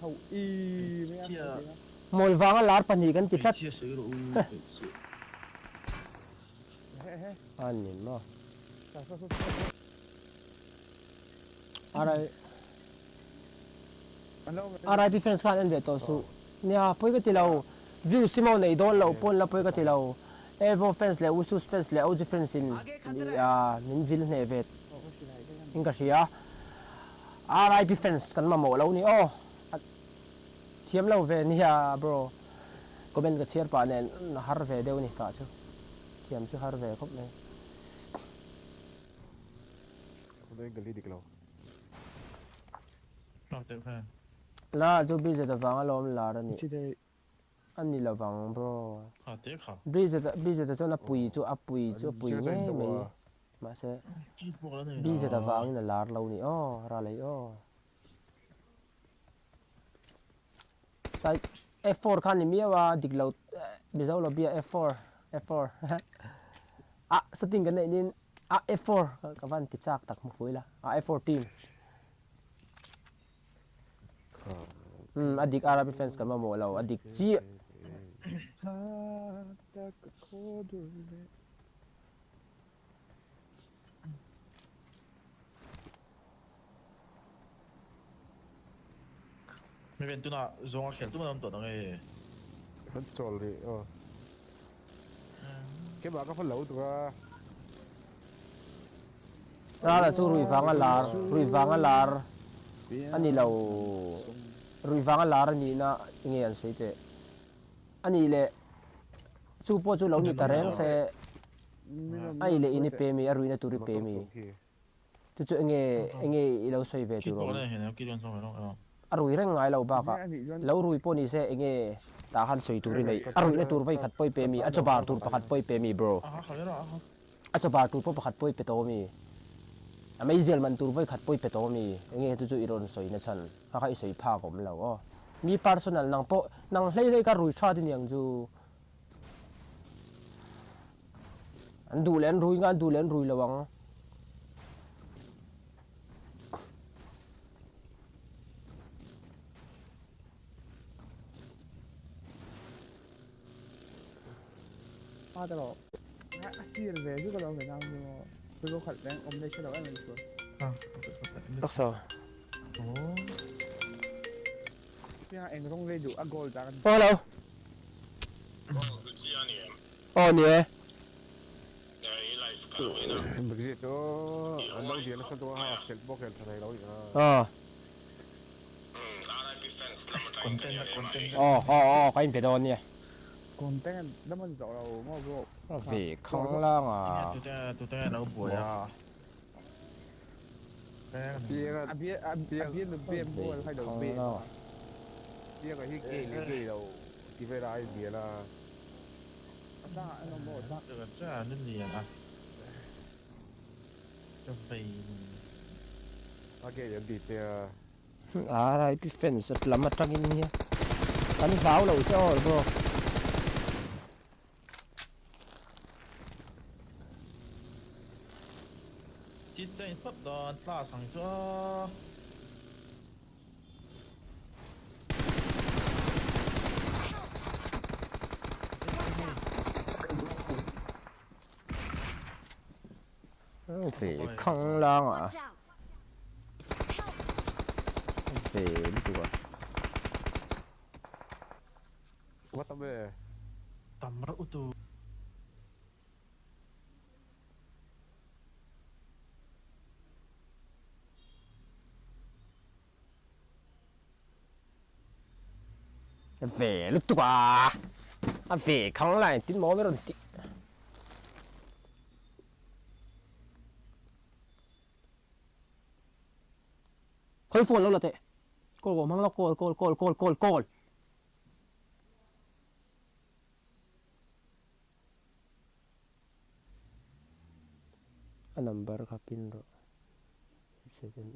Ho i mai a. Mawl vanga lar pahnih kan ti tlat. A ni maw. RIP fans khan en ve tawh suh. Nia pawi ka ti lo. Views hi maw nei dawn loh pawn la pawi ka ti lo. Evo fans leh Usus fans leh OG fans in min vil hneh ve in ka hria. RIP fans kan mamawh lo ni aw. Thiam lo ve nia bro. Comment ka chhiar pah nen har ve deuh ni kah chu. Thiam chu har ve khawp mai. La chu BZ avanga lawm lar a nih. A ni lovang bro. BZ BZ chuan a pui chu a pui chu a pui ngei mai mahse BZ avangin a lar lo ni aw Ralei aw. Side F4 khan ni miau a dik lo Mizo lo bia F4 F4 ah setting kan neih nin ah F4 ka van ti chak tak hmu fui la ah F4 team. Umm a dik RRP fans kan mamawh lo a dik chiah. Mi ven tunah zawnga khel tum an awm tawh dang e. Kan chawl rih aw. Keimah ka hman lo tuk a. Rala chu rui vanga lar, rui vanga lar a ni lo. Rui vanga lar a nihna nge an sawi teh. A nih leh chu pawh chu lo ni ta reng se a i leh in i pe mi, a ruihna tur i pe mi. Chu chu enge enge i lo sawi ve tur awm? A rui reng ngai lo bakah lo rui pawh ni se enge tah khan sawi tur i neih? A ruihna tur vei khat pawh i pe mi? A chawbar tur pakhat pawh i pe mi bro? A chawbar tur pawh pakhat pawh i pe tawh mi? A meizial man tur vei khat pawh i pe tawh mi? Enge chu chu i rawn sawi na chhan? Kha kha i sawi phak awm lo aw. Mi personal nang pawh nang hlei hlei kha rui tha ti niang chu. An duh leh an rui nga, an duh leh an rui lo ang. A ta rawh. A sir ve chu ka lo ve nang chu maw. Chu ka khalh reng awm leh hre lo em em chu. Taksa. Nia eng rawng lei duh a gold a. Oh hello. Oh ni e. Biggie chu an lo dian nasa duh a ha khelh pawh khelh tha thei lo nih a. Ah. Oh oh oh ka inpe dawn nia. Content lam a ni tawh lo maw bro. Ve khanglang a. Tute nge lo buai a. Pianga A bia a bia nu bem bual hai lo be. Pianga hi gay leh gay lo ti vel a in bial a. A tang ah an awm maw tang. Chu chu an lian a. Ka vei. A gay an ti che a. RIP fans lam atangin nia kan hlau lo che aw bro. Seat change phawt dawn class ang chu aw. Ve khang lang a. Ve lutuk a. What a me. Tam reuh tu. Ve lutuk a. A ve khang lai tin maw mi rawn tih. Khawi phone lo la teh. Call ko hmang lo call call call call call call. A number kha pin rawh 87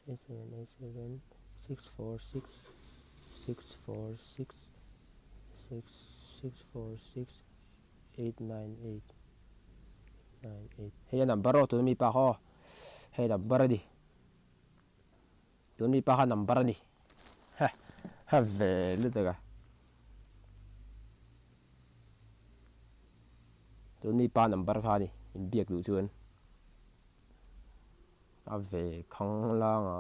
87 87 87 6 4 6 6 4 6 6 6 4 6 8 9 8 9 8 hei a number aw tuna mi pa kha aw. Hei number a ni. Tun mi pa kha number a ni. Ha ha ve lutuk a. Tun mi pa number kha a ni inbiak duh chuan a ve khang lang a.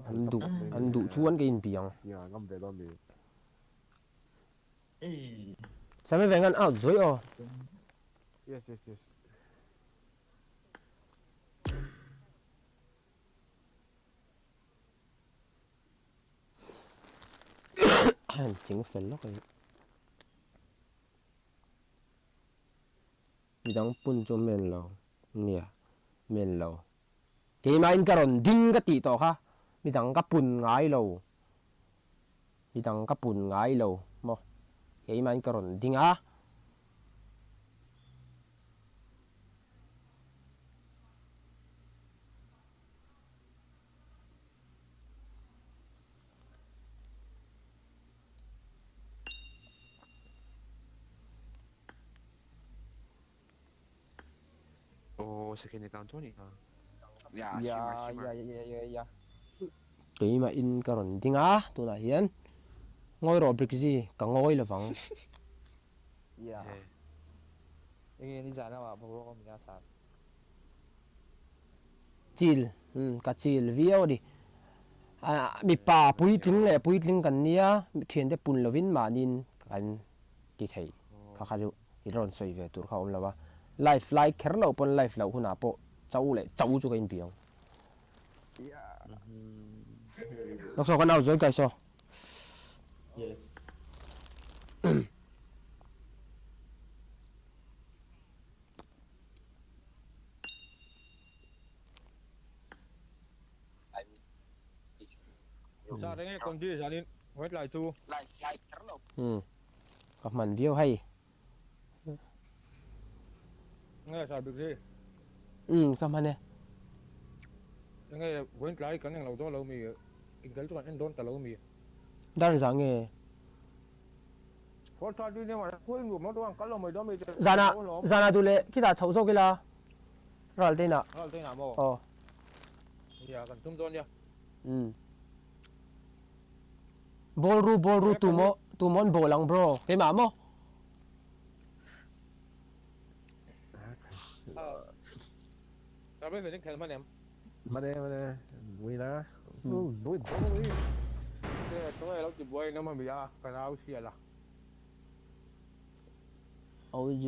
An duh an duh chuan ka inbi ang. Sami vengan out zuai aw. Yes yes yes. An ching fel lawk a ni. Midang pun chu men lo nia men lo. Keimahin ka rawn ding ka tih tawh kha midang ka pun ngai lo. Midang ka pun ngai lo maw keimahin ka rawn ding a. Oh, second account chu ni kha. Ya, streamer, streamer. Ya, ya, ya, ya. Keimah in ka rawn ding a, tunah hian ngawi rawh Briggsy, ka ngawi lovang. Ya. Enge ni zan lamah boruak awm nia sar. Chil, umm ka chil viau a ni. Ah mipa puitling leh puitling kan nia, thiante pun lovin mahniin kan ti thei kha kha chu i rawn sawi ve tur kha a awm lo a. Live lai kher loh pawn live loh hunah pawh cho leh cho chu ka inbi ang. Lawk saw ka nau zuai kai saw. Yes. Sa reng e kondi zanin white lai chu. Hmm. Ka hman viau hei. Nge sa bik hi. Hmm ka hman e. Nge white lai kan eng lo dawn lo mi inkhel chu kan en dawn ta lo mi. Dar zah nge. Zanah zanah duh leh khitah chhoh zawk ila ral te inah. Ral te inah maw? Aw. Nia kan tum dawn nia. Umm. Ball ru ball ru tu maw tu maw an ball ang bro keimah maw? Hman e hman e nui na nui dawn a ni. Tunge lo ti buai na mami a ka nau hriat a. OG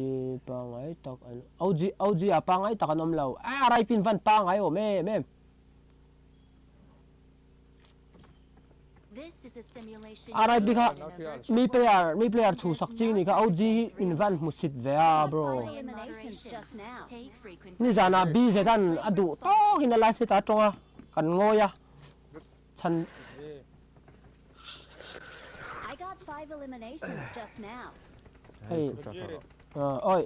pangai tak an OG OG ah pangai tak an awm lo a raipin van pangai awm em em. RIP kha mi player mi player chhuhsak ching nih kha OG hi in van hmusit ve a bro. Nizanah BZ an a duh tawkin a live set a tawng a kan ngawi a chhan hei awi.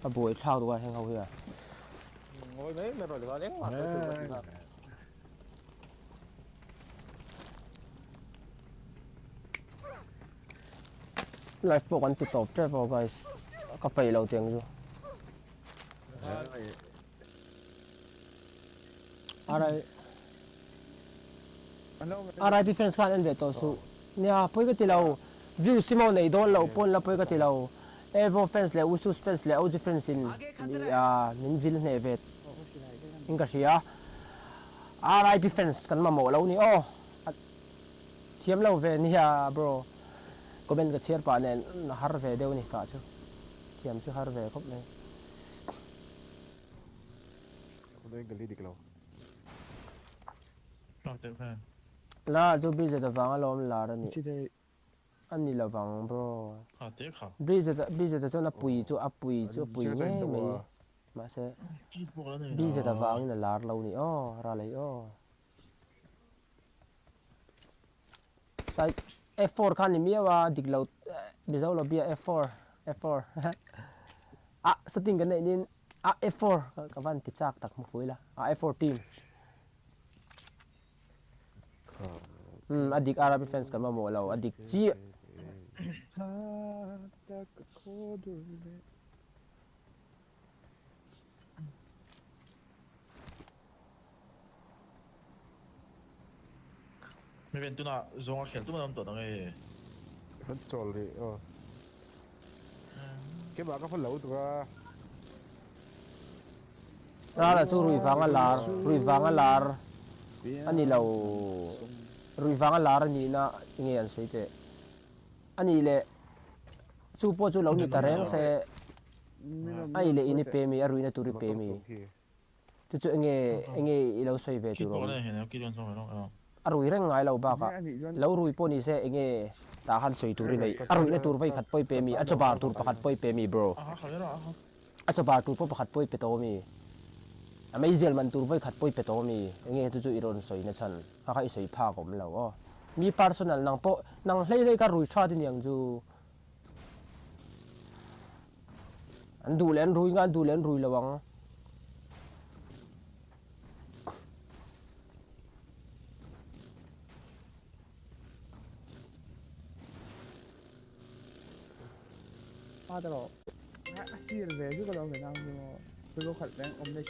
A buai thlak duh a heng ho hi a. Ngawi mai mai rawh tikhan engmah sawi tur ka ti nghal. Live pawh kan ti tawp tep aw guys ka peih lo tiang chu. RI RIP fans khan en ve tawh suh. Nia pawi ka ti lo. Views hi maw nei dawn loh pawn la pawi ka ti lo. Evo fans leh Usus fans leh OG fans in min vil hneh ve in ka hria. RIP fans kan mamawh lo ni aw. Thiam lo ve nia bro. Comment ka chhiar pah nen har ve deuh ni kah chu. Thiam chu har ve khawp mai. La chu BZ avanga lawm lar a nih a ni lovang bro. BZ BZ chuan a pui chu a pui chu a pui ngei mai mahse BZ avangin a lar lo ni aw Ralei aw. Side F4 kha ni miau a dik lo Mizo lo bia F4 F4 ah setting kan neih nin ah F4 ka van ti chak tak hmu fui la ah F4 team um a dik RRP fans kan mamawh lo a dik chiah. Mi ven tunah zawnga khel tum an awm tawh dang e. Kan chawl rih aw. Keimah ka hman lo tuk a. Rala chu rui vanga lar, rui vanga lar a ni lo. Rui vanga lar a nihna nge an sawi teh. A nih leh chu pawh chu lo ni ta reng se. A i leh in i pe mi, a ruihna tur i pe mi. Chu chu enge enge i lo sawi ve tur awm? A rui reng ngai lo bakah lo rui pawh ni se enge tah khan sawi tur i neih? A ruihna tur vei khat pawh i pe mi? A chaw bar tur pakhat pawh i pe mi bro? A chaw bar tur pawh pakhat pawh i pe tawh mi? A meizial man tur vei khat pawh i pe tawh mi? Enge chu chu i rawn sawi na chhan? Kha kha i sawi phak awm lo aw. Mi personal nang pawh nang hlei hlei kha rui tha ti niang chu. An duh leh an rui nga, an duh leh an rui lo ang. A ta rawh. A sir ve chu ka lo ve nang chu maw. Chu khalh reng awm na.